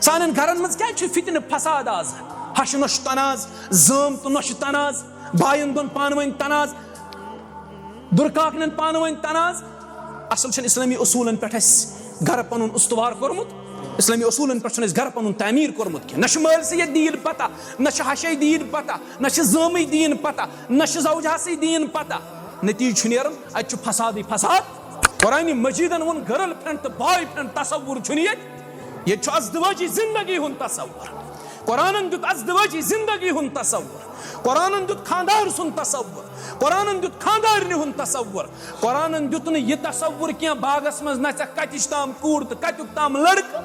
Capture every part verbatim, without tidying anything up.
سانٮ۪ن گرن منٛز کیازِ چھُ فتنہٕ فساد آز؟ ہشہِ نۄشہِ تناز، زٲم تہٕ نۄشہِ تناز، باین دۄن پانہٕ ؤنۍ تناز، دُرکاکنٮ۪ن پانہٕ ؤنۍ تناز۔ اصل چھُنہٕ اسلٲمی اصوٗلن پٮ۪ٹھ اَسہِ گرٕ پنُن استوار کوٚرمُت، اسلٲمی اصوٗلن پٮ۪ٹھ چھُنہٕ اَسہِ گرٕ پنُن تعمیٖر کوٚرمُت کینٛہہ۔ نہ چھُ مٲلۍ سٕے ییٚتہِ دیٖن پتہ، نہ چھُ ہشے دیٖن پتہ، نہ چھُ زٲمٕے دیٖن پتہ، نہ چھُ زوجہسٕے دیٖن پتہ۔ نتیجہٕ چھُ نیران، اتہِ چھُ فسادٕے فساد۔ قرآن مجیدن ووٚن گرل فرینڈ تہٕ بوائے فرینڈ تصور چھُنہٕ ییٚتہِ۔ ییٚتہِ چھُ ازدواجی زندگی ہُنٛد تصور۔ قرآنن دیُت ازدواجی زندگی ہُنٛد تصور۔ قرآنن دیُت خاندار سُنٛد تصور۔ قرآنن دیُت خاندارنہِ ہُنٛد تصور۔ قرآنن دیُت نہٕ یہِ تصور کینٛہہ باغس منٛز نژکھ کتِچ تام کوٗر تہٕ کتیُک تام لڑکہٕ۔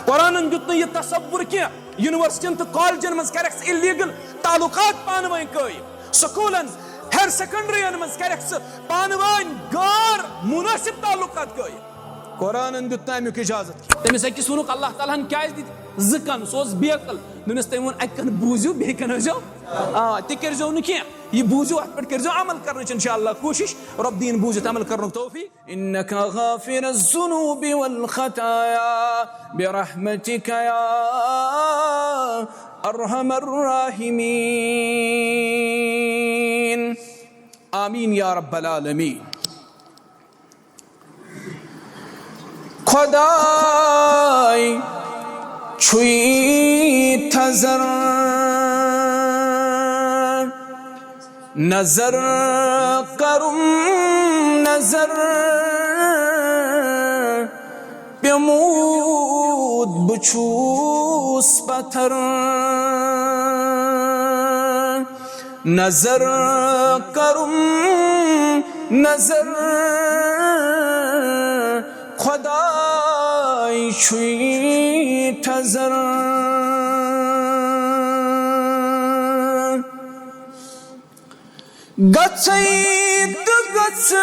قرآنن دیُت نہٕ یہِ تصور کینٛہہ یونیورسٹین تہٕ کالجن منٛز کرکھ ژٕ illegal تعلقات پانہٕ ؤنۍ قٲیِم۔ سکوٗلن، ہایر سیکنڈرین منٛز کرکھ ژٕ پانہٕ ؤنۍ غٲر منٲسب تعلقات قٲیِم۔ قرآنن دیُت نہٕ امیُک اجازت۔ تٔمِس أکِس ووٚنُکھ اللہ تعالیٰ ہن کیازِ دِتۍ زٕ کن، سُہ اوس بیقل۔ دوٚپنس تٔمۍ ووٚن اکہِ کن بوٗزِو، بیٚیہِ کن ٲسۍزیو، آ، تہِ کٔرۍزیو نہٕ کینٛہہ۔ یہِ بوٗزِو، اتھ پٮ۪ٹھ کٔرۍزیو عمل کرنٕچ انشاءاللہ کوٗشش۔ رۄب دِیِن بوٗزِتھ عمل کرنُک توفیق۔ إنك غافر الذنوب والخطايا برحمتك يا أرحم الراحمين۔ آمین یا رب العالمین۔ خداے چھُے تھزر، نظر کرُم نظر پیوٚمُت بہٕ چھُس پتھر۔ نظر کرُم نظر، خداے چھُے تھزر۔ گژھے تہٕ گژھ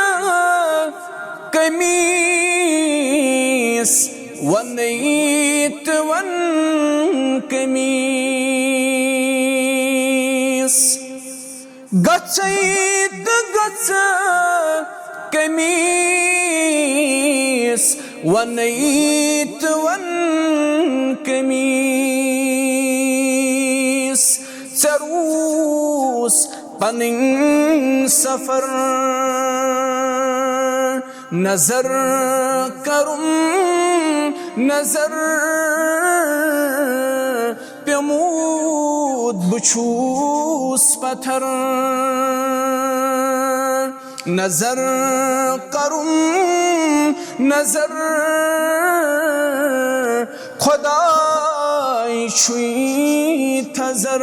کمیٖس، وَنے تہٕ وَن کمیٖس۔ گژھے تہٕ گژھ کمیٖس، وَنے تہٕ وَن کمیٖس۔ ژےٚ روٗز پنٕنۍ سفر۔ نظر کرُم نظر، پیوٚمُت بہٕ چھُس پتھر۔ نظر کرُم نظر، خداے چھُے تھزر۔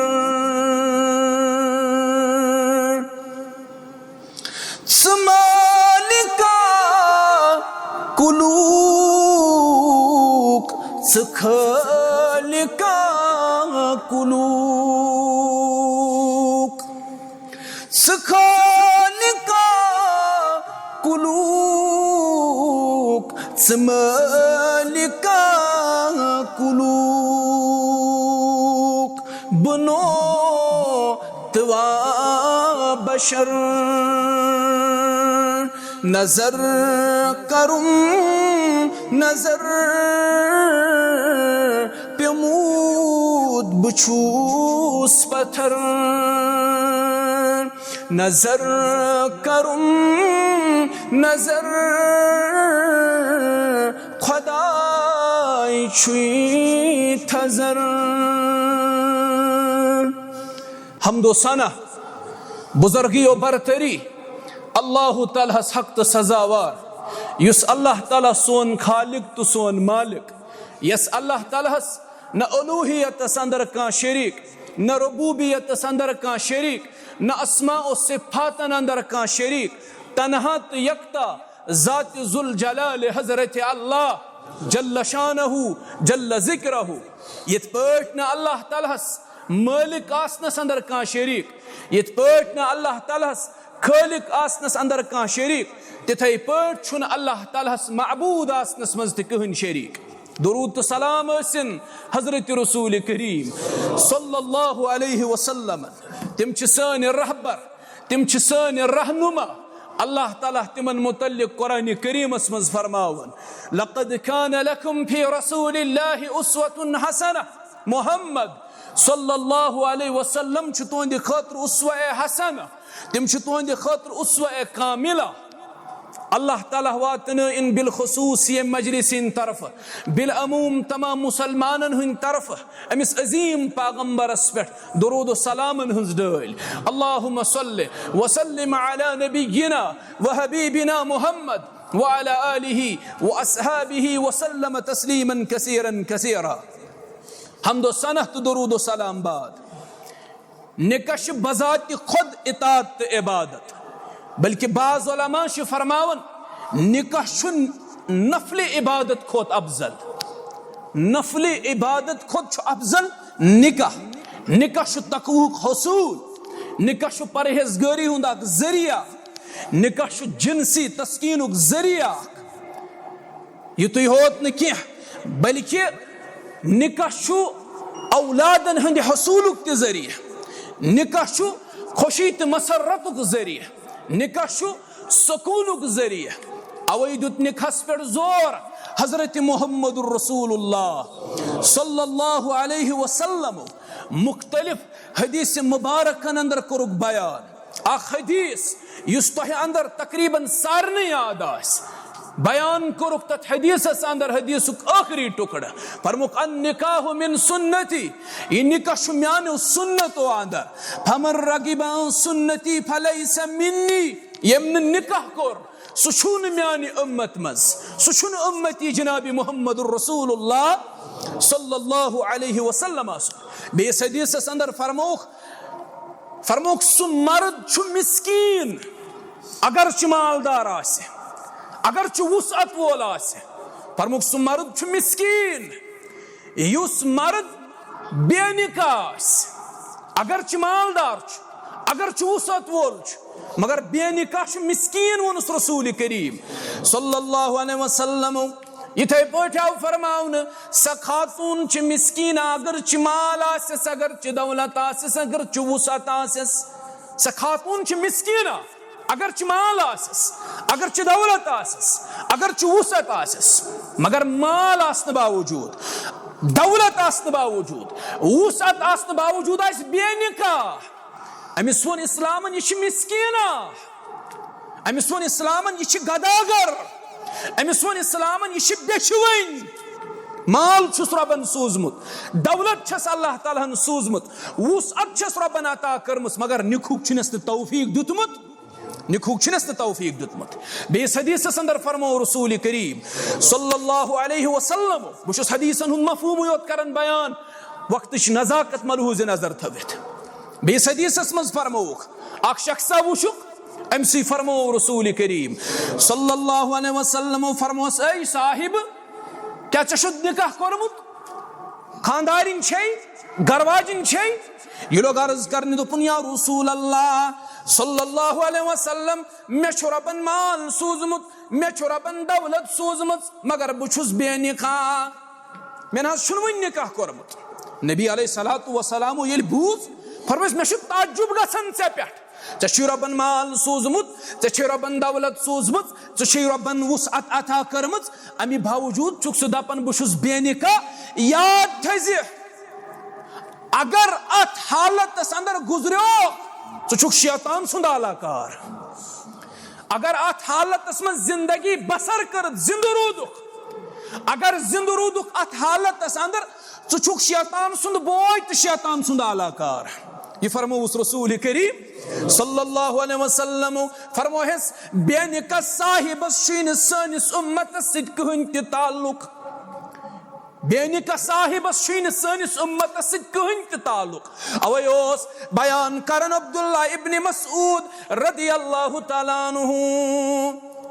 ژٕ مالکا کلوک، ژٕ خالقا کلوک۔ ژٕ خالقا کلوک، ژٕ مالکا کلوک۔ بنوتوا بشر۔ نظر کرُم نظر، پیوٚمُت بہٕ چھُس پتھر۔ نظر کرُم نظر، خداے چھُے تھزر۔ حمد و ثنا، بزرگی و برتری اللہ تعالیٰ ہس حق تہٕ سزاوار، یُس اللہ تعالیٰ سون خالق تہٕ سون مالک، یس اللہ تعالیٰ ہس نہ الوہیتس اندر کانٛہہ شریک، نہ ربوبیتس اندر کانٛہہ شریک، نہ اسماء و صفاتن اندر کانٛہہ شریک، تنہا تہٕ یکتا ذات ذوالجلال حضرت اللہ جل شانہ جل ذکرہ۔ یِتھ پٲٹھۍ نہٕ اللہ تعالیٰ ہس مٲلک آسنس اندر کانٛہہ شریک، یِتھ پٲٹھۍ نہٕ اللہ تعالیٰ ہس خٲلق آسنس اندر کانٛہہ شریک، تِتھے پٲٹھۍ چھُنہٕ اللہ تعالیٰ ہس معبوٗد آسنس منٛز تہِ کٕہٕنۍ شریک۔ درود تہٕ سلام ٲسِن حضرت رسول کریم صلی اللہ علیہ وسلم۔ تِم چھِ سٲنۍ رہبر، تِم چھِ سٲنۍ رہنما، اللہ تعالیٰ تِمن متعلق قرآن کریمس منٛز فرماوان، لقد کان لکم فی رسول اللہ اسوۃ حسنہ۔ محمد صلی اللہ علیہ وسلم چھُ تُہنٛدِ خٲطرٕ اسوہ حسنہ، تِم چھِ تُہنٛدِ خٲطرٕ اسوہ کاملہ۔ اللہ تعالیٰ واتنٲوِن بالخصوص ییٚمہِ مجلس ہٕنٛدِ طرفہٕ، بالعموم تمام مسلمانن ہٕنٛدِ طرفہٕ أمِس عظیٖم پیغمبرس پٮ۪ٹھ درود و سلامن ہٕنٛز ڈٲلۍ۔ اللہم صل وسلم علی نبینا و حبیبنا محمد وعلی آلہ و اصحابہ وسلم تسلیما کثیرا کثیرا۔ حمد و ثنا تہٕ درود و سلام بعد، نکاح چھُ بذات خود اطاعت تہٕ عبادت، بلکہ بعض علماء چھِ فرماوان، نکاح چھُ نفل عبادت کھۄتہٕ افضل۔ نفل عبادت کھۄتہٕ چھُ افضل نکاح۔ نکاح چھُ تقوہُک حصول، نکاح چھُ پرہیزگٲری ہُنٛد اکھ ذٔریعہٕ، نکاح چھُ جنسی تسکیٖنُک ذٔریعہٕ اکھ۔ یُتُے ہوت نہٕ کینٛہہ، بلکہِ نکاح چھُ اولادن ہٕنٛدِ حصوٗلُک تہِ ذٔریعہٕ، نکاح چھُ خوشی تہٕ مسرتُک ذٔریعہٕ، نکاح چھُ سکوٗنُک ذٔریعہٕ۔ اوے دیُت نکاحس پٮ۪ٹھ زور حضرت محمد رسول اللہ صلی اللہ علیہ وسلم۔ مختلف حدیث مبارکن اندر کوٚرُکھ بیان۔ اکھ حدیث یُس تۄہہِ اندر تقریباً سارنٕے یاد آسہِ، بیان کوٚرُکھ تتھ حدیثس اندر، حدیثُک ٲخری ٹُکڑٕ۔ فرمووُکھ، النکاح من سنتی، یہِ نکاح چھُ میانیو سنتو اندر۔ فمن رغب عن سنتی فلیس منی، ییٚمۍ نہٕ نکاح کوٚر، سُہ چھُنہٕ میانہِ اُمت منٛز، سُہ چھُنہٕ اُمتی جناب محمد رسول اللہ صلی اللہ علیہ وسلم۔ بیٚیِس حدیثس اندر فرمووُکھ، فرمووُکھ، سُہ مرد چھُ مسکین، اگرچہِ مالدار آسہِ، اگرچہِ وسعت وول آسہِ۔ فرمووُکھ، سُہ مرد چھُ مسکین، یُس مرد بے نکاح آسہِ، اگرچہِ مالدار چھُ، اگرچہِ وسعت وول چھُ، مگر بے نکاح چھُ، مسکین ووٚنُس رسول کریم صلی اللہ علیہ وسلم۔ یِتھے پٲٹھۍ آو فرماونہٕ، سۄ خاتون چھِ مسکینہ، اگرچہِ مال آسٮ۪س، اگرچہِ دولت آسٮ۪س، اگرچہِ وسعت آسٮ۪س، سۄ خاتون چھِ مسکینہ، اگرچہِ مال آسٮ۪س، اگرچہِ دولت آسٮ۪س، اگرچہِ وسعت آسٮ۪س، مگر مال آسنہٕ باوجود، دولت آسنہٕ باوجود، وسعت آسنہٕ باوجود آسہِ بے نکاح، أمِس ووٚن اسلامن، یہِ چھِ مسکینہ۔ أمِس ووٚن اسلامن، یہِ چھِ گداگر۔ أمِس ووٚن اسلامن، یہِ چھِ بیچھوٕنۍ۔ مال چھُس رۄبن سوٗزمُت، دولت چھس اللہ تعالیٰ ہن سوٗزمٕژ، وسعت چھس رۄبن عطا کٔرمٕژ، مگر نکاحُک چھُنس نہٕ توفیق دیُتمُت۔ نکاحُک چھُنس نہٕ توفیق دیُتمُت۔ بیٚیِس حدیثس اندر فرموو رسول کریم صلی اللہ علیہ وسلم، بہٕ چھُس حدیثن ہُنٛد مفہومٕے یوت کران بیان، وقتٕچ نزاکت ملحوظ نظر تھٲوِتھ۔ بیٚیِس حدیثس منٛز فرمووُکھ، اکھ شخصا وُچھُکھ، أمۍ سٕے فرموو رسول کریم صلی اللہ علیہ وسلم، فرموس، اے صاحب، کیٛاہ ژےٚ چھُتھ نکاح کوٚرمُت؟ خاندارِنۍ چھے، گرواجِنۍ چھے؟ یہِ لوٚگ عرض کرنہِ، دوٚپُن، یا رسول اللہ صلی اللہ علیہ وسلم، مےٚ چھُ رۄبن مال سوٗزمُت، مےٚ چھُ رۄبن دولت سوٗزمٕژ، مگر بہٕ چھُس بے نکاح۔ مےٚ نہ حظ چھُنہٕ وُنہِ نکاح کوٚرمُت۔ نبی علیہ الصلوۃ والسلام ییٚلہِ بوٗز، فرمٲیِس، مےٚ چھُ تعجب گژھان ژےٚ پٮ۪ٹھ۔ ژےٚ چھُے رۄبن مال سوٗزمُت، ژےٚ چھے رۄبن دولت سوٗزمٕژ، ژےٚ چھے رۄبن وسعت عطا کٔرمٕژ، اَمہِ باوجوٗد چھُکھ ژٕ دپان، بہٕ چھُس بے نکاح۔ یاد تھٲیزِ، اگر اتھ حالتس اندر گُزریو، ژٕ چھُکھ شیطان سُنٛد آلہ کار۔ اگر اتھ حالتس منٛز زندگی بسر کٔرِتھ زندٕ روٗدُکھ، اگر زندٕ روٗدُکھ اتھ حالتس اندر، ژٕ چھُکھ شیطان سُنٛد بوے تہٕ شیطان سُنٛد آلہ کار۔ یہِ فرمووُس رسول کریم صلی اللہ علیہ وسلم، فرموہس، بے نکاح صاحبس چھُے نہٕ سٲنِس اُمتس سۭتۍ کٕہٕنۍ تہِ تعلق۔ بے نکاح صاحبس چھُے نہٕ سٲنِس اُمتس سۭتۍ کٕہٕنۍ تہِ تعلق۔ اوے اوس بیان کران عبداللہ ابن مسعود رضی اللہ تعالیٰ عنہ۔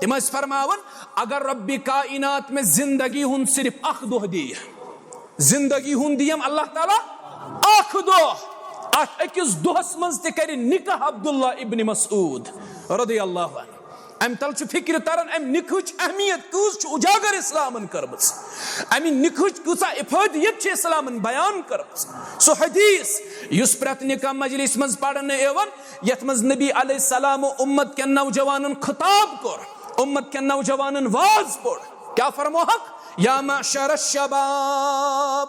تِم ٲسۍ فرماوان، اگر رب کائنات مےٚ زندگی ہُنٛد صرف اکھ دۄہ دِیہِ، زندگی ہُنٛد دِیم اللہ تعالیٰ اکھ دۄہ، اتھ أکِس دۄہس منٛز تہِ کرِ نکاح عبداللہ ابن مسعود رضی اللہ عنہ۔ امہِ تل چھُ فکرِ تران، امہِ نکاحٕچ اہمیت کۭژ چھِ اجاگر اسلامن کٔرمٕژ، امہِ نکاحٕچ کۭژاہ افٲدیت چھِ اسلامن بیان کٔرمٕژ۔ سُہ حدیث یُس پرٛٮ۪تھ نکاح مجلس منٛز پرنہٕ یِوان، یتھ منٛز نبی علیہ السلام امت کٮ۪ن نوجوانن خطاب کوٚر، امت کٮ۪ن نوجوانن واز پوٚر، کیٛاہ فرمووہکھ؟ یا معشر الشباب،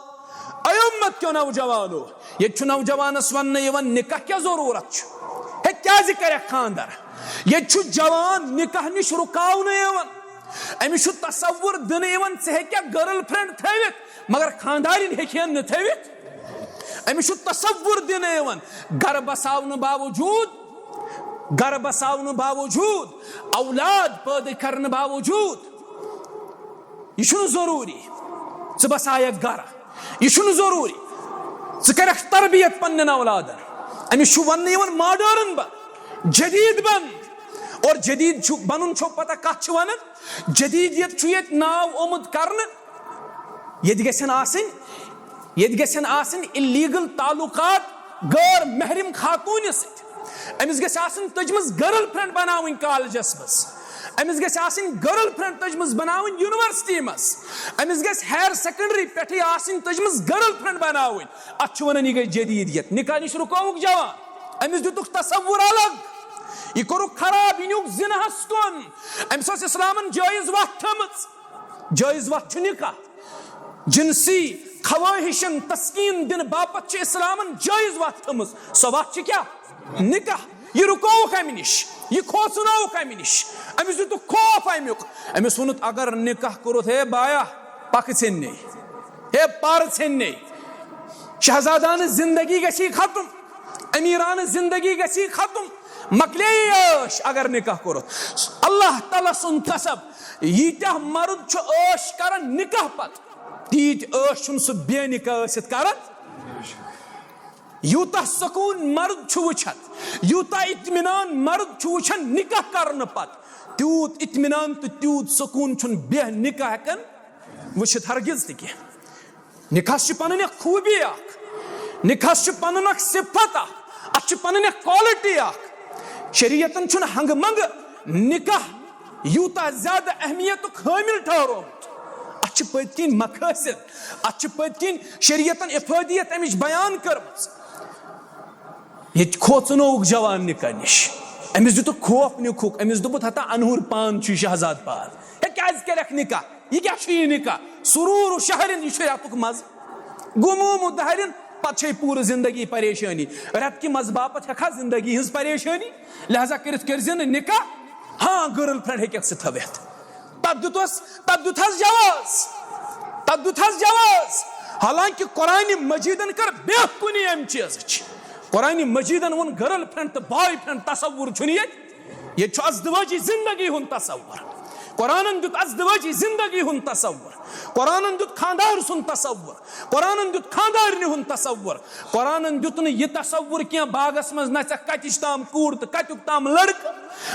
اے امت کیو نوجوانو، ییٚتہِ چھُ نوجوانس وننہٕ یِوان نکاح کیٛاہ ضروٗرت چھُ، ہے کیٛازِ کرٮ۪کھ خانٛدر؟ ییٚتہِ چھُ جوان نکاح نِش رُکاونہٕ یِوان، أمِس چھُ تصور دِنہٕ یِوان ژٕ ہیٚکیٛاہ گرل فرینڈ تھٲوِتھ مگر خانٛدارِنۍ ہیٚکہِ ہن نہٕ تھٲوِتھ۔ أمِس چھُ تصور دِنہٕ یِوان گرٕ بساونہٕ باوجوٗد، گرٕ بساونہٕ باوجوٗد، اولاد پٲدٕ کرنہٕ باوجوٗد۔ یہِ چھُنہٕ ضروٗری ژٕ بسایکھ گرٕ، یہِ چھُنہٕ ضروٗری ژٕ کرکھ تربیت پننٮ۪ن اولادن۔ أمِس چھُ وننہٕ یِوان ماڈرن بن، جدید بن۔ اور جدید چھُ بنُن چھو پتہ کتھ چھِ ونان؟ جدیدیت چھُ ییٚتہِ ناو آمُت کرنہٕ، ییٚتہِ گژھن آسٕنۍ، ییٚتہِ گژھن آسٕنۍ الیگل تعلقات غٲر محرم خاتوٗنہِ سۭتۍ۔ أمِس گژھِ آسٕنۍ تٔجمٕژ گرل فرینڈ بناوٕنۍ کالجس منٛز، أمِس گژھِ آسٕنۍ گرل فرینڈ تٔجمٕژ بناوٕنۍ یونیورسٹی منٛز، أمِس گژھِ ہایر سیکنڈری پٮ۪ٹھٕے آسٕنۍ تٔجمٕژ گرل فرینڈ بناوٕنۍ۔ اتھ چھِ ونان یہِ گٔے جدیدیت۔ نکاح نِش رُکووُکھ جوان، أمِس دِتُکھ تصور الگ، یہِ کوٚرُکھ خراب، یہِ نیوٗکھ زِنہس کُن۔ أمِس ٲس اسلامن جٲیز وتھ تھٲمٕژ، جٲیز وتھ چھُ نکاح۔ جنسی خواہشن تسکین دِنہٕ باپتھ چھِ اسلامن جٲیز وتھ تھٲمٕژ۔ سۄ وتھ چھِ کیٛاہ؟ نکاح۔ یہِ رُکووُکھ امہِ نِش، یہِ کھوژنووُکھ امہِ نِش، أمِس دِتُکھ خوف امیُک۔ أمِس ووٚنُتھ، اگر نکاح کوٚرُتھ، ہے بایا، پکھ ژھیٚننے، ہے پر ژھیٚننے۔ شہزادانہٕ زندگی گژھی ختم، امیرانہٕ زندگی گژھی ختم، مکلے یہِ عٲش اگر نکاح کوٚرُتھ۔ اللہ تعالیٰ سُنٛد قسم، ییٖتیٛاہ مرد چھُ عٲش کران نکاح پتہٕ، تیٖتۍ عٲش چھُنہٕ سُہ بے نکاح ٲسِتھ کران۔ یوٗتاہ سکوٗن مرد چھُ وٕچھان، یوٗتاہ اطمینان مرد چھُ وٕچھان نکاح کرنہٕ پتہٕ، تیوٗت اطمینان تہٕ تیوٗت سکوٗن چھُنہٕ بے نکاح ہٮ۪کان وٕچھِتھ ہرگز تہِ کینٛہہ۔ نکاحس چھِ پنٕنۍ اکھ خوٗبی اکھ، نکاحس چھِ پنُن اکھ صفت اکھ، اتھ چھِ پنٕنۍ اکھ quality اکھ۔ شریعتن چھُنہٕ ہنگہٕ منگہٕ نکاح یوٗتاہ زیادٕ اہمیتُک حٲمل ٹھہرومُت۔ اتھ چھِ پٔتۍ کِنۍ مقٲصد، اتھ چھِ پٔتۍ کِنۍ شریعتن افٲدیت امِچ بیان کٔرمٕژ۔ ییٚتہِ کھوژنووُکھ جوان نکاح نِش، أمِس دِتُکھ خوف نکھُک، أمِس دوٚپُتھ، ہتا انہُر پان چھُ یہِ شہزاد پان، ہے کیٛازِ کرکھ نکاح؟ یہِ کیٛاہ چھُ یہِ نکاح؟ سرور و شہرن، یہِ چھُ رٮ۪تُک مزٕ۔ غموم و دہرن، پتہٕ چھے پوٗرٕ زندگی پریشٲنی۔ رٮ۪تہٕ کہِ مزٕ باپتھ ہٮ۪کھا زندگی ہٕنٛز پریشٲنی؟ لہذا کٔرِتھ کٔرۍ زِ نہٕ نکاح۔ ہاں، گرل فرینڈ ہیٚککھ ژٕ تھٲوِتھ۔ تتھ دیُتس، تتھ دیُت حظ جواز، تتھ دیُت حظ جواز۔ حالانکہ قرآن مجیدن کٔر بے کُنی امہِ چیٖزٕچ۔ قرآن مجیدن ووٚن گرل فرینڈ تہٕ بوائے فرینڈ تصور چھُنہٕ ییٚتہِ۔ ییٚتہِ چھُ ازدواجی زندگی ہُنٛد تصور۔ قرآنن دیُت ازدواجی زندگی ہُنٛد تصور۔ قرآنن دیُت خاندار سُنٛد تصور۔ قرآنن دیُت خاندارنہِ ہُنٛد تصور۔ قرآنن دیُت نہٕ یہِ تصور کینٛہہ باغس منٛز نژکھ کتِچ تام کوٗر تہٕ کتیُک تام لڑکہٕ۔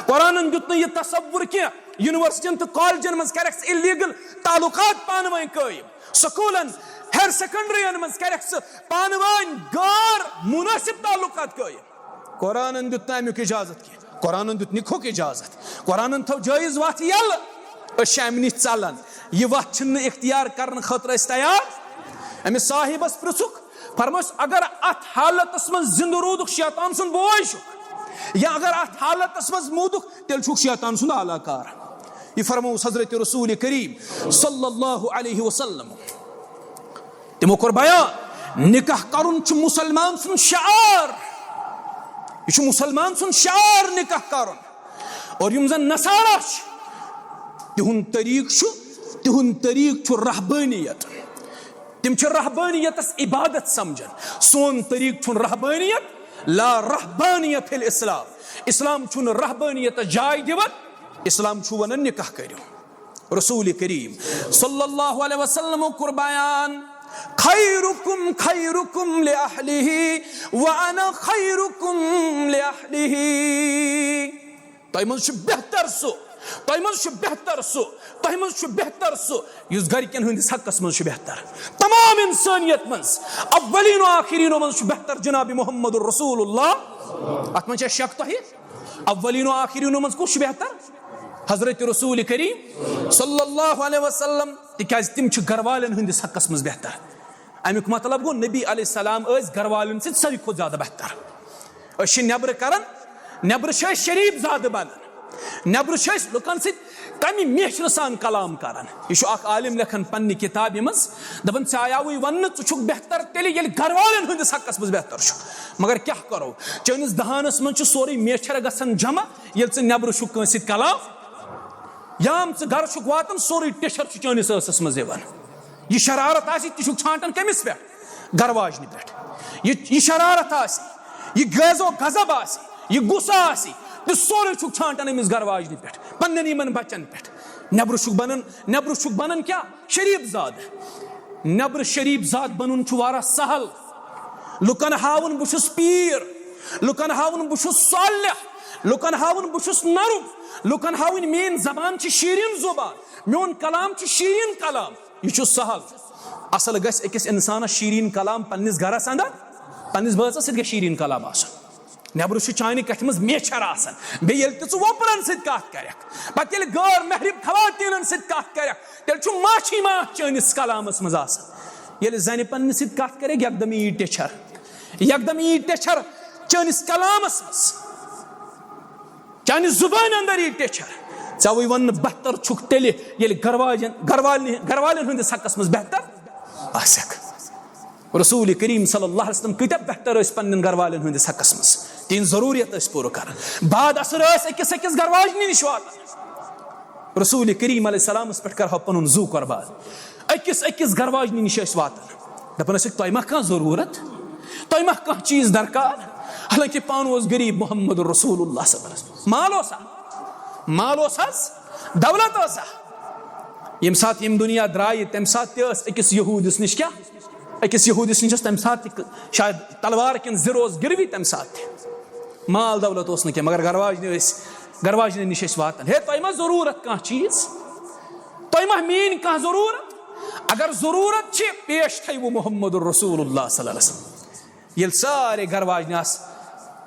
قرآنن دیُت نہٕ یہِ تصور کینٛہہ یونیورسٹین تہٕ کالجن منٛز کرکھ ژٕ الیگل تعلقات پانہٕ ؤنۍ قٲیِم۔ سکوٗلن، ہایر سیکنڈرین منٛز کرکھ ژٕ پانہٕ ؤنۍ غٲر منٲسب تعلقات قٲیِم۔ قرآنن دیُت نہٕ امیُک اجازت کینٛہہ۔ قرآنن دیُت نکاحُک اجازت۔ قرآنن تھٲو جٲیز وتھ یلہٕ۔ أسۍ چھِ امہِ نِش ژلان۔ یہِ وتھ چھِنہٕ اختیار کرنہٕ خٲطرٕ أسۍ تیار۔ أمِس صاحبس پرژھُکھ، فرموس، اگر اتھ حالتس منٛز زندٕ روٗدُکھ شیطان سُنٛد بوے چھُکھ، یا اگر اتھ حالتس منٛز موٗدُکھ، تیٚلہِ چھُکھ شیطان سُنٛد آلہ کار۔ یہِ فرمووُس حضرت رسول کریم صلی اللہ علیہ وسلم۔ تِمو کوٚر بیان، نکاح کرُن چھُ مسلمان سُنٛد شعار۔ یہِ چھُ مسلمان سُنٛد شعار نکاح کرُن۔ اور یِم زن نصارہ چھِ، تِہُنٛد طریٖقہٕ چھُ، تِہُنٛد طریٖقہٕ چھُ رہبٲنیت۔ تِم چھِ رہبٲنیتس عبادت سمجھان۔ سون طریٖقہٕ چھُنہٕ رہبٲنیت، لا رہبانیت فی الاسلام۔ اسلام چھُنہٕ رہبٲنیتس جاے دِوان۔ اسلام چھُ ونان نکاح کٔرِو۔ رسول کریم صلی اللہ علیہ وسلم کوٚر بیان، خیرکم خیرکم لأہلہ وانا خیرکم لأہلہ۔ تۄہہِ منٛز چھُ بہتر سُہ، تۄہہِ منٛز چھُ بہتر سُہ، تۄہہِ منٛز چھُ بہتر سُہ یُس گرِکٮ۪ن ہٕنٛدِس حقس منٛز چھُ بہتر۔ تمام انسانیت منٛز اولین و آخرینو منٛز چھُ بہتر جناب محمد رسول اللہ۔ اتھ منٛز چھا شک تۄہہِ؟ اولین و آخرینو منٛز کُس چھُ بہتر؟ حضرت رسول کریم صلی اللہ علیہ وسلم، تِکیازِ تِم چھِ گرٕ والٮ۪ن ہٕنٛدِس حقس منٛز بہتر۔ اَمیُک مطلب گوٚو، نبی علیہ السلام ٲسۍ گرٕ والٮ۪ن سۭتۍ ساروی کھۄتہٕ زیادٕ بہتر۔ أسۍ چھِ نٮ۪برٕ کران، نٮ۪برٕ چھِ أسۍ شریٖف زادٕ بنان، نٮ۪برٕ چھِ أسۍ لُکن سۭتۍ کمہِ میچھرٕ سان کلام کران۔ یہِ چھُ اکھ عالم لیکھان پننہِ کِتابہِ منٛز، دپان، ژےٚ آیاوُے وننہٕ، ژٕ چھُکھ بہتر تیٚلہِ، ییٚلہِ گرٕ والٮ۪ن ہٕنٛدِس حقس منٛز بہتر چھُکھ۔ مگر کیٛاہ کرو، چٲنِس دہانس منٛز چھُ سورُے میچھر گژھان جمع، ییٚلہِ ژٕ نٮ۪برٕ چھُکھ کٲنٛسہِ سۭتۍ کلام، یا ژٕ گرٕ چھُکھ واتان، سورُے ٹیچھر چھُ چٲنِس ٲسس منٛز یِوان۔ یہِ شرارت آسہِ، تہِ چھُکھ چھانٹان کٔمِس پٮ۪ٹھ؟ گرٕ واجنہِ پٮ۪ٹھ۔ یہِ، یہِ شرارت آسہِ، یہِ غیظ و غضب آسہِ، یہِ غصہٕ آسہِ، تہِ سورُے چھُکھ چھانٹان أمِس گرٕ واجنہِ پٮ۪ٹھ، پننٮ۪ن یِمن بچن پٮ۪ٹھ۔ نٮ۪برٕ چھُکھ بنان، نٮ۪برٕ چھُکھ بنان کیٛاہ؟ شریٖف زادٕ۔ نٮ۪برٕ شریٖف زادٕ بنُن چھُ واریاہ سہل۔ لُکن ہاوُن بہٕ چھُس پیٖر، لُکن ہاوُن بہٕ چھُس صالح، لُکن ہاوُن بہٕ چھُس نرم، لُکن ہاوٕنۍ میٲنۍ زبان چھِ شیٖریٖن زبان، میون کلام چھُ شیٖریٖن کلام۔ یہِ چھُ سہل۔ اصل گژھِ أکِس انسانس شیٖریٖن کلام پننِس گرس اندر، پننِس بٲژس سۭتۍ گژھِ شیٖریٖن کلام آسُن۔ نٮ۪برٕ چھُ چانہِ کتھِ منٛز میچھر آسان، بیٚیہِ ییٚلہِ تہِ ژٕ وۄپرن سۭتۍ کتھ کرکھ، پتہٕ ییٚلہِ غٲر محرم خواتیٖنن سۭتۍ کتھ کرکھ، تیٚلہِ چھُ ماچھی ماچھ چٲنِس کلامس منٛز آسان۔ ییٚلہِ زنہِ پننِس سۭتۍ کتھ کرکھ، یکدم یی ٹیچھر، یکدم یی ٹیچھر چٲنِس کلامس منٛز۔ چانہِ زُبانہِ اندر یی ٹیچھر۔ ژےٚ وٕے ووٚن نہٕ بہتر چھُکھ تیٚلہِ، ییٚلہِ گرواجن، گروالنہِ، گروالٮ۪ن ہٕنٛدِس حقس منٛز بہتر آسکھ۔ رسول کریم صلی اللہ علیہ وسلم کۭتیاہ بہتر ٲسۍ پننٮ۪ن گرواجنٮ۪ن ہٕنٛدِس حقس منٛز، تِہنٛز ضروٗریت ٲسۍ پوٗرٕ کران۔ بعد اثر ٲسۍ أکِس أکِس گرواجنہِ نِش واتان۔ رسول کریم علیہ السلامس پٮ۪ٹھ کرہو پنُن زُو قربان، أکِس أکِس گرواجنہِ نِش ٲسۍ واتان، دپان ٲسِکھ، "تۄہہِ ما کانٛہہ ضروٗرت؟ تۄہہِ ما کانٛہہ چیٖز درکار؟" حالانکہ پانہٕ اوس غریب محمد رسول اللہ صلی اللہ علیہ وسلم۔ مال اوسا؟ مال اوس حظ؟ دولت ٲسا؟ ییٚمہِ ساتہٕ یِم دُنیا درٛایہِ، تَمہِ ساتہٕ تہِ ٲس أکِس یہوٗدِس نِش کیٛاہ؟ أکِس یہوٗدِس نِش ٲس تَمہِ ساتہٕ تہِ ک-، شاید تلوار کِنہٕ زِرٕ اوس گِروی تَمہِ ساتہٕ تہِ۔ مال دولت اوس نہٕ کینٛہہ، مگر گرواجنہِ ٲسۍ، گرواجنہِ نِش ٲسۍ واتان، "ہے، تۄہہِ ما ضروٗرت کانٛہہ چیٖز؟ تۄہہِ ما میٛٲنۍ کانٛہہ ضروٗرت؟ اگر ضروٗرت چھِ، پیش تھٲیِو محمد رسول اللہ صلی اللہ علیہ وسلم۔" ییٚلہِ سارے گرواجنہِ آسہٕ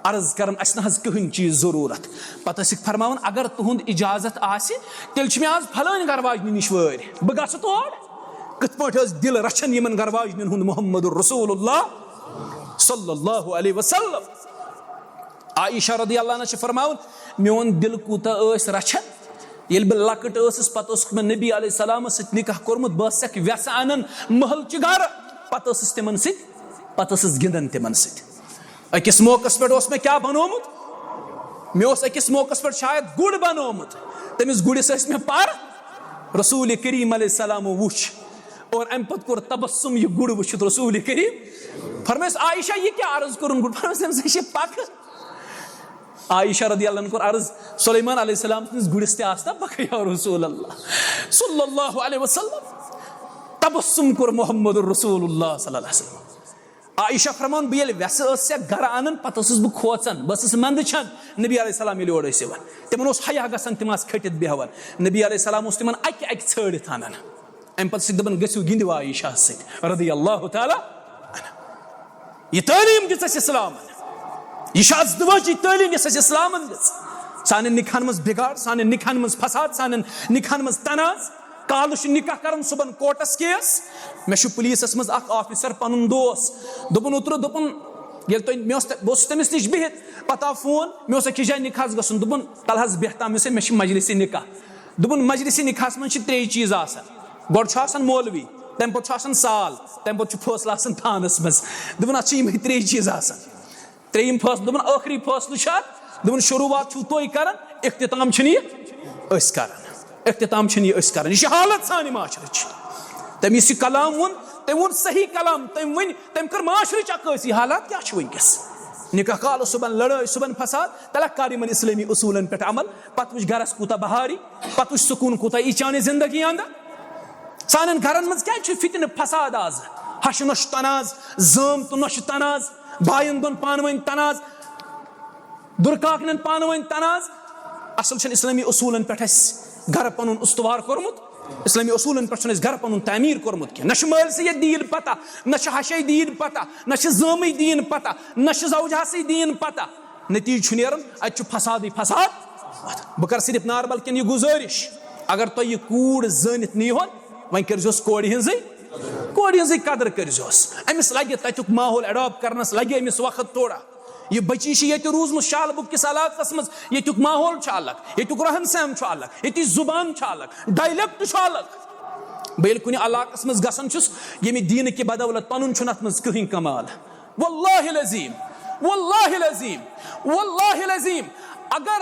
عرض کران، "اَسہِ نہ حظ کٕہٕنۍ چیٖز ضروٗرت۔" پتہٕ ٲسِکھ فرماوان، "اگر تُہُنٛد اجازت آسہِ، تیٚلہِ چھِ مےٚ آز فلٲنۍ گرواجنہِ نِش وٲرۍ، بہٕ گژھٕ تور۔" کِتھ پٲٹھۍ ٲس دِل رچھان یِمن گرواجنٮ۪ن ہُنٛد محمد رسول اللہ صلی اللہ علیہ وسلم۔ عائشہ رضی اللہ عنہا چھِ فرماوان، میون دِل کوٗتاہ ٲسۍ رچھان، ییٚلہِ بہٕ لۄکٕٹ ٲسٕس، پتہٕ اوسُکھ مےٚ نبی علیہ السلامس سۭتۍ نکاح کوٚرمُت، بہٕ ٲسسکھ وٮ۪سہٕ انان محلہٕ چہِ گرٕ، پتہٕ ٲسٕس تِمن سۭتۍ، پتہٕ ٲسٕس گِنٛدان تِمن سۭتۍ۔ أکِس موقعس پٮ۪ٹھ اوس مےٚ کیٛاہ بنومُت؟ مےٚ اوس أکِس موقعس پٮ۪ٹھ شاید گُر بنومُت۔ تٔمِس گُرِس ٲسۍ مےٚ پر، رسول کریم علیہ السلامو وُچھ اور امہِ پتہٕ کوٚر تبسم یہِ گُر وٕچھِتھ رسول کریم۔ فرمٲیس، "عائشہ، یہِ کیٛاہ عرض کوٚرُن گُر؟" فرمٲیس، "تٔمۍ سۭتۍ چھِ پکھٕ۔" عائشہ رضی اللہ عنہ کوٚر عرض، "سلیمان علیہ السلام سٕنٛدِس گُرِس تہِ آسہٕ نا پکھٕ یا رسول اللہ صلی اللہ علیہ وسلم؟" تبسم کوٚر محمد رسول اللہ صلی اللہ علیہ وسلم۔ عائشہ فرمان، بہٕ ییٚلہِ وٮ۪سہٕ ٲسٕس یا گرٕ انان، پتہٕ ٲسٕس بہٕ کھوژان، بہٕ ٲسٕس مندٕ چھان۔ نبی علیہ السلام ییٚلہِ اورٕ ٲسۍ یِوان، تِمن اوس حیا گژھان، تِم آسہٕ کھٔٹِتھ بیہوان۔ نبی علیہ السلام اوس تِمن اکہِ اکہِ ژھٲڑِتھ انان۔ امہِ پتہٕ ٲسِکھ دپان، "گٔژھِو گِنٛدِو عائشہ سۭتۍ"، رضی اللہ تعالیٰ عنہا۔ یہِ تعلیٖم دِژ اَسہِ اِسلامن۔ یہِ چھِ ازدواجی تعلیٖم، یۄس اَسہِ اِسلامن دِژ۔ سانٮ۪ن نِکاحن منٛز بِگاڑ، سانٮ۪ن نِکاحن منٛز فساد، سانٮ۪ن نِکاحن منٛز تنازٕ۔ کالہٕ چھُ نِکاح کران، صُبحن کورٹس کیس۔ مےٚ چھُ پُلیٖسس منٛز اکھ آفیسر پنُن دوس، دوٚپُن اوترٕ، دوٚپُن، ییٚلہِ تۄہہِ، مےٚ اوس تہ-، بہٕ اوسُس تٔمِس نِش بِہِتھ، پتہٕ آو فون، مےٚ اوس أکِس جایہِ نِکاحس گژھُن، دوٚپُن، "تلہٕ حظ بیٚہہ تام، مےٚ سۭتۍ، مےٚ چھِ مجلسِ نِکاح۔" دوٚپُن، مجلسِ نِکاحس منٛز چھِ ترٛے چیٖز آسان، گۄڈٕ چھُ آسان مولوی، تمہِ پتہٕ چھُ آسان سال، تمہِ پتہٕ چھُ فٲصلہٕ آسان تھانس منٛز۔ دوٚپُن، اتھ چھِ یِمے ترٛے چیٖز آسان۔ ترٛیٚیِم فٲصلہٕ، دوٚپُن، ٲخری فٲصلہٕ چھُ اتھ، دوٚپُن، شروٗعات چھُو تُہۍ کران، اختتام چھِنہٕ یہِ أسۍ کران، اختتام چھِنہٕ یہِ أسۍ کران، یہِ چھِ حالت سانہِ معاشرٕچ۔ تٔمۍ یُس یہِ کلام ووٚن، تٔمۍ ووٚن صحیح کلام، تٔمۍ ؤنۍ، تٔمۍ کٔر معاشرٕچ عکٲسی، حالات کیٛاہ چھِ وٕنکیٚس؟ نِکاح کالہٕ صُبحن لڑٲے، صُبحن فساد، تلہ کر یِمن اسلٲمی اصوٗلن پٮ۪ٹھ عمل، پتہٕ وٕچھ گرس کوٗتاہ بہار یی، پتہٕ وٕچھ سکوٗن کوٗتاہ یی چانہِ زندگی اندر۔ سانٮ۪ن گرن منٛز کیٛازِ چھُ فتنہٕ فساد آز؟ ہشہِ نۄشہِ تناز، زٲم تہٕ نۄشہِ تناز، باین دۄن پانہٕ ؤنۍ تناز، دُرکاکنٮ۪ن پانہٕ ؤنۍ تناز۔ اصل چھُنہٕ اسلٲمی اصوٗلن پٮ۪ٹھ اَسہِ گرٕ پنُن استوار کوٚرمُت، اسلٲمی اصوٗلن پٮ۪ٹھ چھُنہٕ اَسہِ گرٕ پنُن تعمیٖر کوٚرمُت کینٛہہ۔ نہ چھُ مٲلۍ سٕے ییٚتہِ دیٖن پتہ، نہ چھُ ہشے دیٖن پتہ، نہ چھُ زٲمٕے دیٖن پتہ، نہ چھُ زوجہسٕے دیٖن پتہ۔ نتیٖجہٕ چھُ نیران، اتہِ چھُ فسادٕے فساد بہٕ کرٕ صرف ناربل کٮ۪ن یہِ گُزٲرِش، اگر تۄہہِ یہِ کوٗر زٲنِتھ نیٖہون، وۄنۍ کٔرۍزیوس کورِ ہٕنٛزٕے، کورِ ہٕنٛزٕے قدٕر کٔرۍزیوس۔ أمِس لگہِ تَتیُک ماحول اڈاپٹ کرنس، لگہِ أمِس وقت تھوڑا۔ یہِ بچی چھِ ییٚتہِ روٗزمٕژ شالہٕ بُک کِس علاقس منٛز، ییٚتیُک ماحول چھُ الگ، ییٚتیُک رہن سہن چھُ الگ، ییٚتِچ زُبان چھِ الگ، ڈایلیکٹ چھُ الگ۔ بہٕ ییٚلہِ کُنہِ علاقس منٛز گژھان چھُس، ییٚمہِ دیٖنہٕ کہِ بدولت پنُن چھُنہٕ اتھ منٛز کٕہٕنۍ کمال۔ واللہ العظیم، واللہ العظیم، واللہ العظیم، اگر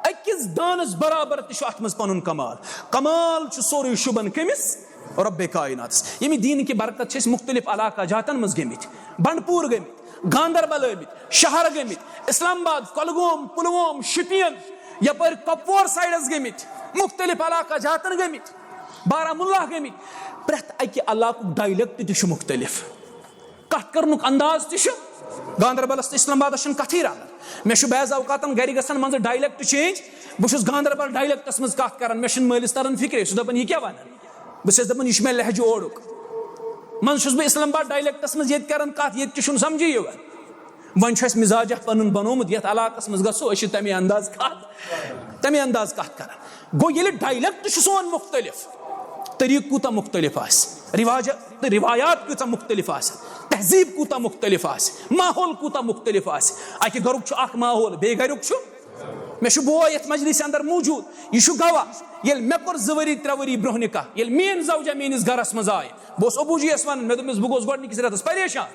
أکِس دانس برابر تہِ چھُ اتھ منٛز پنُن کمال۔ کمال چھُ سورُے شوٗبان کٔمِس؟ رۄبِ کایناتس۔ ییٚمہِ دیٖنہٕ کہِ برکت چھِ أسۍ مُختٔلِف علاقہ جاتن منٛز گٔمٕتۍ، بنڈپوٗر گٔمٕتۍ، گاندربل آمٕتۍ، شہر گٔمٕتۍ، اسلام آباد، کۄلگوم، پُلووم، شُپین، یپٲرۍ کۄپوور سایڈس گٔمٕتۍ، مُختٔلِف علاقہ جاتن گٔمٕتۍ، بارہمولہ گٔمٕتۍ۔ پرٛٮ۪تھ اکہِ علاقُک ڈایلیکٹ تہِ چھُ مُختٔلِف، کتھ کرنُک انداز تہِ چھُ۔ گاندربلس تہٕ اسلام آبادس چھنہٕ کتھٕے رلان۔ مےٚ چھُ بعض اوقاتن گرِ گژھان منٛزٕ ڈایلیکٹ چینج، بہٕ چھُس گاندربل ڈایلیکٹس منٛز کتھ کران، مےٚ چھُنہٕ مٲلِس تران فکرے، سُہ دپان، "یہِ کیٛاہ ونان؟" بہٕ چھُس دپان، "یہِ چھُ مےٚ لہجہٕ اوڑُک۔" منٛزٕ چھُس بہٕ اسلام آباد ڈایلیکٹس منٛز ییٚتہِ کران کتھ، ییٚتہِ کہِ چھُنہٕ سمجھے یِوان۔ وۄنۍ چھُ اَسہِ مزاجہ پنُن بنومُت، یتھ علاقس منٛز گژھو، أسۍ چھِ تمے انداز کتھ، تمے انداز کتھ کران۔ گوٚو، ییٚلہِ ڈایلیکٹ چھُ سون مُختٔلِف، طریٖقہٕ کوٗتاہ مُختٔلِف آسہِ، رواج تہٕ روایات کۭژاہ مُختٔلِف آسہِ، تہذیٖب کوٗتاہ مُختٔلِف آسہِ، ماحول کوٗتاہ مُختٔلِف آسہِ۔ اَکہِ گرُک چھُ اکھ ماحول، بیٚیہِ گرُک چھُ۔ مےٚ چھُ بوے یَتھ مجلسہِ اندر موٗجوٗد، یہِ چھُ گواہ۔ ییٚلہِ مےٚ کوٚر زٕ ؤری، ترٛےٚ ؤری برٛونٛہہ نکاح، ییٚلہِ میٛٲنۍ زوجہ میٛٲنِس گرس منٛز آیہِ، بہٕ اوسُس ابوٗ جی یَس وَنان، مےٚ دوٚپمَس، بہٕ گوس گۄڈٕنِکِس رٮ۪تَس پریشان۔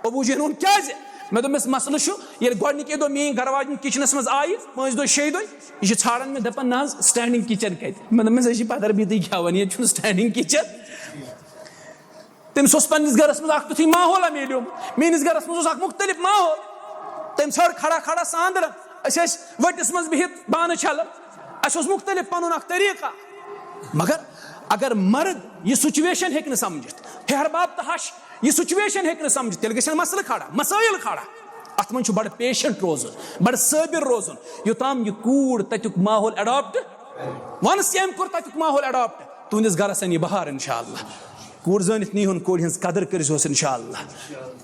ابوٗ جی یَن ووٚن، "کیٛازِ؟" مےٚ دوٚپمَس، "مسلہٕ چھُ، ییٚلہِ گۄڈٕنِکے دۄہ میٛٲنۍ گرٕ واجِنۍ کِچنَس منٛز آیہِ، پٲنٛژِ دۄہہِ، شیٚیہِ دۄہہِ، یہِ چھِ ژھانٛڈان مےٚ، دَپان، 'نہ حظ، standing kitchen کَتہِ؟'" مےٚ دوٚپمَس، "أسۍ چھِ پَتھر بِہتٕے کھٮ۪وان، ییٚتہِ چھُنہٕ standing kitchen۔" تٔمِس اوس پنٛنِس گرَس منٛز اَکھ تیُتھُے ماحولہ میلیومُت، میٛٲنِس گرَس منٛز اوس اَکھ مُختٔلِف ماحول۔ تٔمۍ ژھٲر کھڑا کھڑا ساندرَن، أسۍ ٲسۍ ؤٹِس منٛز بِہِتھ بانہٕ چھَلان، اَسہِ اوس مُختٔلِف پَنُن اَکھ طریٖقہ۔ مگر اگر مرد یہِ سُچویشن ہیٚکہِ نہٕ سمجھِتھ، ہیہر باب تہٕ ہش یہِ سُچویشن ہیٚکہِ نہٕ سمجھِتھ، تیٚلہِ گژھن مسلہٕ کھڑا، مسٲیِل کھڑا۔ اتھ منٛز چھُ بڑٕ پیشنٹ روزُن، بڑٕ صٲبِر روزُن، یوٚتام یہِ کوٗر تتیُک ماحول اڈاپٹ، ونس أمۍ کوٚر تتیُک ماحول اڈاپٹ، تُہنٛدِس گرس انہِ بہار انشاءاللہ۔ کوٗر زٲنِتھ نیٖہُن، کورِ ہٕنٛز قدٕر کٔرۍزِہوس انشاءاللہ۔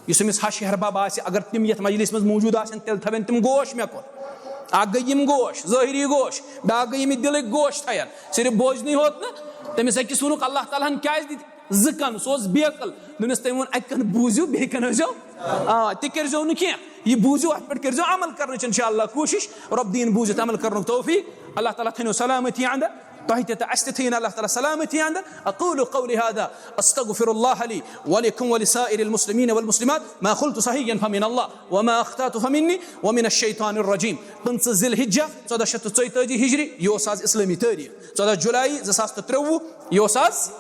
یُس أمِس ہش ہیہر باب آسہِ، اگر تِم یتھ مجلس منٛز موٗجوٗد آسن، تیٚلہِ تھاوَن تِم گوش مےٚ کُن۔ اکھ گٔے یِم گوش، ظٲہری گوش، بیٛاکھ گٔے یِم دِلٕکۍ گوش تھاوَن۔ صرف بوزنٕے ہوت نہٕ، تٔمِس أکِس ووٚنُکھ، اللہ تعالیٰ ہن کیٛازِ دِتۍ زٕ کن؟ سُہ اوس بے عقل۔ دوٚپنس، تٔمۍ ووٚن، اکہِ کن بوٗزِو، بیٚیہِ کن ٲسۍزیو۔ آ، تہِ کٔرۍزیو نہٕ کینٛہہ۔ یہِ بوٗزِو، اتھ پٮ۪ٹھ کٔرۍزیو عمل کرنٕچ انشاءاللہ کوٗشِش۔ رۄب دِیِن بوٗزِتھ عمل کرنُک توفیٖق۔ اللہ تعالیٰ تھٲینو سلامتی اندر۔ تۄہہِ تہِ تہٕ اَسہِ تہِ تھٲیِن اللہ تعالیٰ سلامتی اندر۔ اقول قولی هذا، استغفر الله لي ولكم ولسائر المسلمين والمسلمات، ما قلت صحيحا فمن الله، وما اخطأت فمني، ومن الشيطان الرجيم۔ پٕنٛژٕہ ذی الحجہ، ژۄدہ شیٚتھ تہٕ ژۄیتٲجی ہجری، یہِ اوس آز اسلٲمی تٲریٖخ۔ ژۄدہ جُلائی زٕ ساس تہٕ ترٛۆوُہ، یہِ اوس آز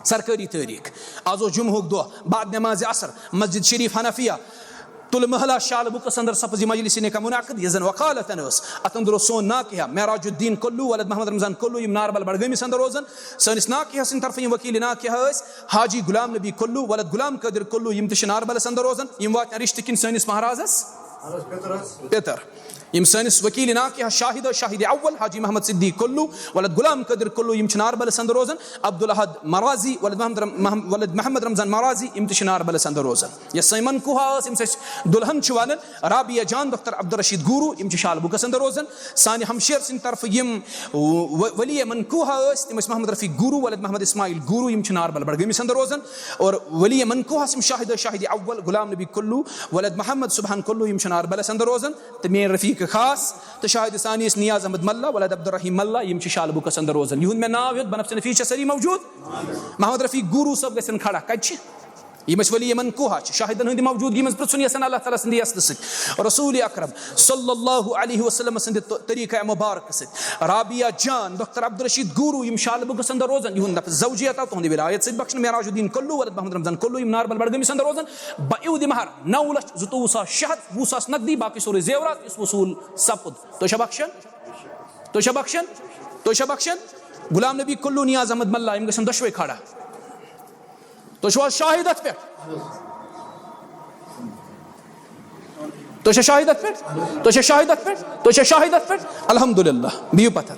سرکٲری تٲریٖخ۔ آز اوس جمعہُک دۄہ، بعد نماز عصر، مسجد شریف حنفیہ تُل محلہ شالہٕ بُکس اندر سپٕز یہِ مجلس نکاح منعقد، یہِ زن وکالتن ٲس۔ اتھ اندر اوس سون ناکحہ معراج الدین کلو ولد محمد رمضان کلو، یِم ناربل بڈگٲمِس اندر روزان۔ سٲنِس ناکحس سٕنٛدِ طرفہٕ یِم وکیل ناکحہ ٲسۍ حاجی غلام نبی کلو ولد غلام قادر کلو، یِم تہِ چھِ ناربلس اندر روزان۔ یِم واتن رشتہٕ کِنۍ سٲنِس مہرازس پِتر۔ یِم سٲنِس وکیل ناکحہ شاہد، شاہد اول حاجی محمد صدیق کلو ولد غلام قادر کلو، یِم چھِ ناربلس اندر روزان۔ عبدالاحد مرازی ولد محمد رم-، محم-، ولد محمد رمضان مرازی، یِم تہِ چھِ ناربلس اندر روزان۔ یۄس سٲنۍ منکوحہ ٲس، ییٚمِس أسۍ دُلہن چھِ ونان، رابعہ جان دختر عبدالرشید گورو، یِم چھِ شالہٕ بُکس اندر روزان۔ سانہِ ہمشیر سٕنٛدِ طرفہٕ یِم و-، و-، ولی منکوحہ ٲسۍ، تِم ٲسۍ محمد رفیق گورو ولد محمد اسماعیل گورو، یِم چھِ ناربل بڈگٲمِس اندر روزان۔ اور ولی منکوحس یِم شاہد، شاہد اول غلام نبی کلو ولد محمد سبحان کلو، یِم چھِ ناربلس اندر روزان۔ تہٕ میٲنۍ رفیق خاص تہٕ شاہد ثانی ٲسۍ نیاز احمد ملا ولد عبدالرحیم ملا، یِم چھِ شالہٕ بُکس اندر روزان۔ یِہُنٛد مےٚ ناو ہیوٚت، بنفسِ نفیس چھا سٲری موجود؟ محمد رفیق گورو صٲب گژھن کھڑا۔ کتہِ چھِ؟ یِم ٲسۍ ولی منکوحہ چھِ، شاہدن ہٕنٛدِ موجودگی منٛز پرٛژھُن یژھان اللہ تعالیٰ سٕنٛدِ یژنہٕ سۭتۍ، رسول اکرم صلی اللہ علیہ وسلم سٕنٛدِ ط-، طریقہ مبارک سۭتۍ۔ رابعہ جان، دختر عبدالرشید گورو، یِم شالہٕ بُکس اندر روزان، یِہُنٛد لفظ زوجیت آو تُہنٛدِ ولایت سۭتۍ بخشنہٕ۔ معراج الدین کلو ولد محمد رمضان کلو، یِم ناربل بڈگٲمِس اندر روزان۔ بہ عوضِ مہر نو لچھ زٕتووُہ ساس شیٚے ہتھ وُہ ساس نقدی، باقٕے سورُے زیورات یُس وصوٗل سپُد۔ تُہۍ چھا بخشان؟ تُہۍ چھا بخشان؟ تُہۍ چھا بخشان؟ غلام نبی کلو، نیاز احمد ملا، یِم گژھن دۄشوے کھڑا۔ تُہۍ چھِو حظ شاہد اتھ پٮ۪ٹھ؟ تُہۍ چھا شاہد اتھ پٮ۪ٹھ؟ تُہۍ چھا شاہد اتھ پٮ۪ٹھ؟ تُہۍ چھا شاہد اتھ پٮ۪ٹھ؟ الحمدللہ۔ بِہِو پتھر۔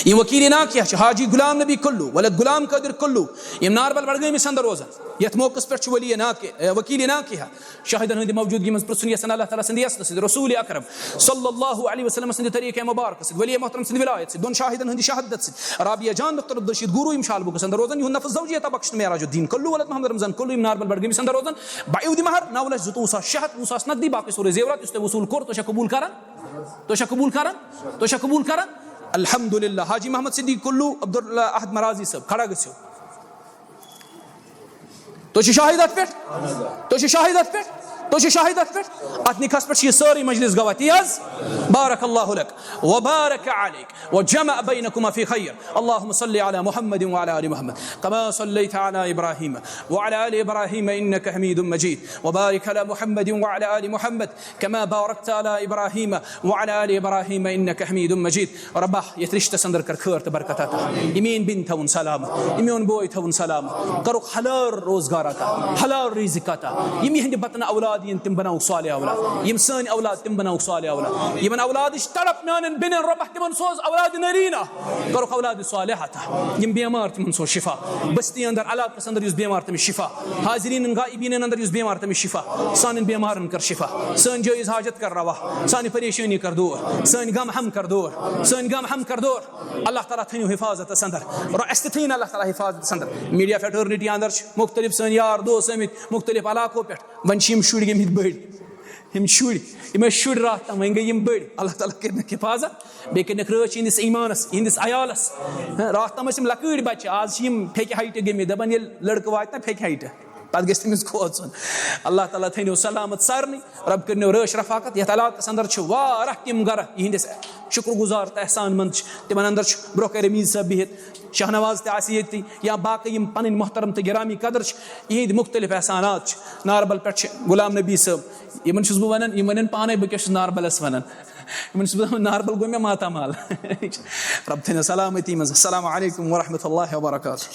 یہِ وکیل ناکیہ چھِ حاجی غلام نبی کلو ولد غلام قادر کلو، یِم ناربل بڈگٲمِس اندر روزان۔ یتھ موقعس پٮ۪ٹھ چھُ ولی ناکیہ، اے، وکیل ناکیہ شاہدن ہٕنٛدِ موجودگی منٛز پرژھُن یژھان اللہ تعالیٰ سٕنٛدِ یژنہٕ سۭتۍ، رسول اکرم صلی اللہ علیہ وسلم سٕنٛدِ طریقہ مبارک سۭتۍ، ولی محترم سٕنٛدِ ولایت سۭتۍ، دۄن شاہدن ہٕنٛدِ شہادت سۭتۍ، رابعہ جان دختر عبدالرشید گورویم شالبُگس اندر روزان، یِہُنٛد نفس زوجیت بخشن معراج الدین کلو ولد محمد رمضان کلو، یِم ناربل بڈگٲمِس اندر روزان، بعیودِ مہر نو لچھ زٕتووُہ ساس شیٚے ہتھ وُہ ساس نقدی، باقٕے سورُے زیورات یُس تۄہہِ وصوٗل کوٚر، تُہۍ چھا قبوٗل کران؟ تُہۍ چھا قبوٗل کران؟ تُہۍ چھا قبوٗل کران؟ الحمدللہ۔ حاجی محمد صدیق کلو، عبداللہ احد مرازی صٲب، کھڑا گٔژھِو۔ تُہۍ چھِو شاہد اتھ پٮ۪ٹھ؟ تُہۍ چھِو شاہد اتھ پٮ۪ٹھ؟ تُہۍ چھِو شاہد اتھ پٮ۪ٹھ؟ اتھ نکاحس پٮ۪ٹھ چھِ یہِ سٲرٕے مجلس گواہ۔ تی حظ؟ بارک اللہ لک وبارک علیک وجمع بینکما فی خیر۔ اللہم صل علی محمد وعلی آل محمد کما صلیت علی ابراہیم وعلی آل ابراہیم انک حمید مجید۔ وبارک علی محمد وعلی آل محمد کما بارکت علی ابراہیم وعلی آل ابراہیم انک حمید مجید۔ ربا، یتھ رشتس اندر کر خیر تہٕ برکت عطا۔ یہِ میٲنۍ بیٚنہِ تھاوُن سلامت، یہِ میون بوے تھاوُن سلامت، کرُکھ حلال روزگار عطا، حلال رزق عطا۔ یِم یِہنٛدِ بطنہٕ اولاد یِن، تِم بناوُکھ صالح اولاد۔ یِم سٲنۍ اولاد، تِم بناوُکھ صالح اولاد۔ یِمن اولادٕچ تڑپ میانٮ۪ن بیٚنٮ۪ن، ربا، تِمن سوز اولاد نرینہ، کرُکھ اولاد صالح عطا۔ یِم بیمار، تِمن سوز شفا۔ بستی اندر، علاقس اندر یُس بیمار، تٔمِس شفا۔ حاضرین غائبین اندر یُس بیمار، تٔمِس شفا۔ سانٮ۪ن بیمارن کر شفا، سٲنۍ جٲیز حاجت کر روا، سانہِ پریشٲنی کر دور، سٲنۍ غم ہم کر دور، سٲنۍ غم ہم کر دور۔ اللہ تعالیٰ تھٲینو حفاظتس اندر، اور اسہِ تہِ تھٲیِن اللہ تعالیٰ حفاظتس اندر۔ میڈیا فیٹرنٹی اندر چھِ مختلف سٲنۍ یار دوس آمٕتۍ مختلف علاقو پٮ۪ٹھ، وۄنۍ چھِ یِم شُرۍ گٔمٕتۍ بٔڑۍ، یِم شُرۍ، یِم ٲسۍ شُرۍ راتھ تام، وۄنۍ گٔے یِم بٔڑۍ۔ اللہ تعالیٰ کٔرِنَکھ حفاظت، بیٚیہِ کٔرِنَکھ رٲچھ یِہِنٛدِس ایٖمانَس، یِہِنٛدِس عیالَس۔ ہہ، راتھ تام ٲسۍ یِم لۄکٕٹۍ بَچہِ، آز چھِ یِم پھیٚکہِ ہایٹہِ گٔمٕتۍ، دَپان ییٚلہِ لٔڑکہٕ واتہِ نا پھیٚکہِ ہایٹہِ، پَتہٕ گژھِ تٔمِس کھوژُن۔ اللہ تعالیٰ تھٲینو سلامت سارنٕے، رۄب کٔرنو رٲچھ رفاقت۔ یَتھ علاقَس اندر چھِ واریاہ تِم گَرٕ، یِہِنٛدِس شُکر گُزار تہٕ احسان مند چھِ۔ تِمَن اندر چھُ برونٛہہ کَنہِ رمیٖز صٲب بِہِتھ، شاہنواز تہِ آسہِ ییٚتہِ، یا باقٕے یِم پَنٕنۍ محترم تہٕ گرامی قدر چھِ، یِہِنٛدۍ مختلف احسانات چھِ۔ ناربل پٮ۪ٹھ چھِ غلام نبی صٲب، یِمَن چھُس بہٕ وَنان، یِم وَنن پانَے بہٕ کیٛاہ چھُس ناربلَس وَنان۔ یِمَن چھُس بہٕ دَپان، ناربل گوٚو مےٚ ماتامال۔ رۄب تھٲینو سلامتی منٛز۔ السلام علیکم ورحمۃ اللہ وبرکاتہ۔